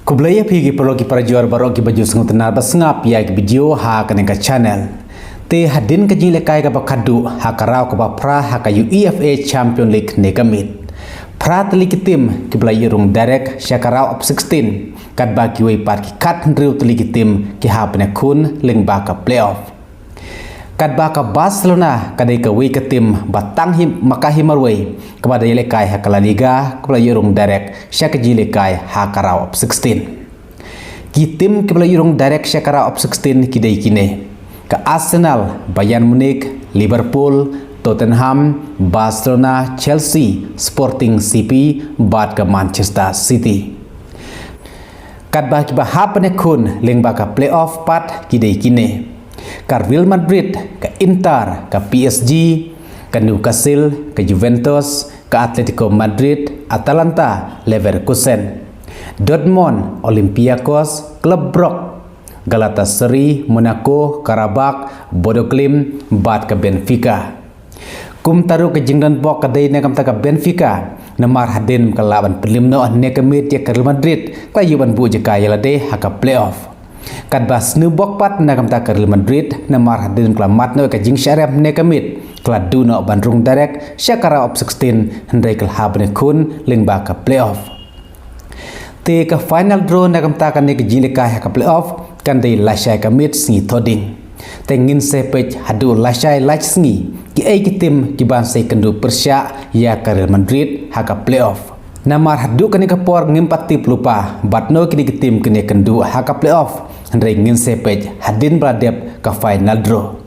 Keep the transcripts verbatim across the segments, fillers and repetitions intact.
Khublei ïa phi ki paralok ki parajor baroh kiba ju sngewtynnad ba sngap ïa ki video ha kane ka channel. Te hadien ka jingïalehkai kaba khadduh ha ka round kaba phra ha ka UEFA Champion League ne ka miet, phra tylli ki tim kiba la ïoh rung direct sha ka round of sixteen, katba kiwei pat ki khathynriew tylli ki tim ki hap ban ïakhun lyngba ka playoff. Katba ka Barcelona ka dei kawei ka tim ba tang hi ma ka hi marwei kaba da ïalehkai ha ka La Liga kaba la ïoh rung direct sha ka jingïalehkai ha ka round of sixteen. Ki tim kiba la ïoh rung direct sha ka round of sixteen ki dei kine: ka Arsenal, Bayern Munich, Liverpool, Tottenham, Barcelona, Chelsea, Sporting C P bad ka Manchester City. Katba kiba hap ban ïakhun lyngba ka playoff pat ki dei kine: ka Real Madrid, ka Inter, ka P S G, ka Newcastle, ka Juventus, ka Atletico Madrid, Atalanta, Leverkusen, Dortmund, Olympiacos, Club Brugge, Galatasaray, Monaco, Karabakh, Bodo Glimt bad ka Benfica. Kumta ruh ka jingdon bok ka dei na ka bynta ka Benfica, namar hadien ka lah ban pynliem noh ne ka miet ïa ka Real Madrid, ka la ïoh ban buh jaka ïa lade ha ka playoff. Katba sniew bok pat na ka bynta ka Real Madrid, namar hadien ka la mad noh ka jingshah rem ne ka miet, ka la duh noh ban rung direct sha ka round of sixteen, hynrei ka la hap ban ïakhun lyngba ka playoff. Te ka final draw na ka bynta kane ka jingïalehkai ha ka playoff kan dei lashai ka miet sngi Thohdieng. Te ngin sa peit haduh lashai lashai sngi kiei ki tim ki ban sa ïakynduh pyrshah ïa ka Real Madrid ha ka playoff. Namar haduh kane ka por ngim pat tip lypa bad no kine ki tim kin ïakynduh ha ka playoff, hynrei ngin sa peit hadien ba la dep ka final draw.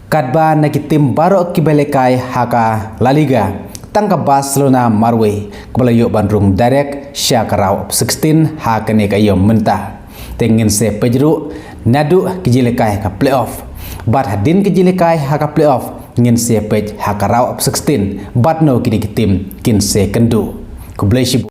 Katba na ki tim baroh kiba ïalehkai ha ka La Liga, tang ka Barcelona marwei kaba la ïoh ban rung direct sha ka round of sixteen ha kane ka aïom mynta. Te ngin sa peit ruh naduh ka jingïalehkai ha ka playoff. Bad hadien ka jingïalehkai ha ka playoff ngin sa peit ha ka round of sixteen bad no kine ki tim kin sa ïakynduh. Khublei shibun.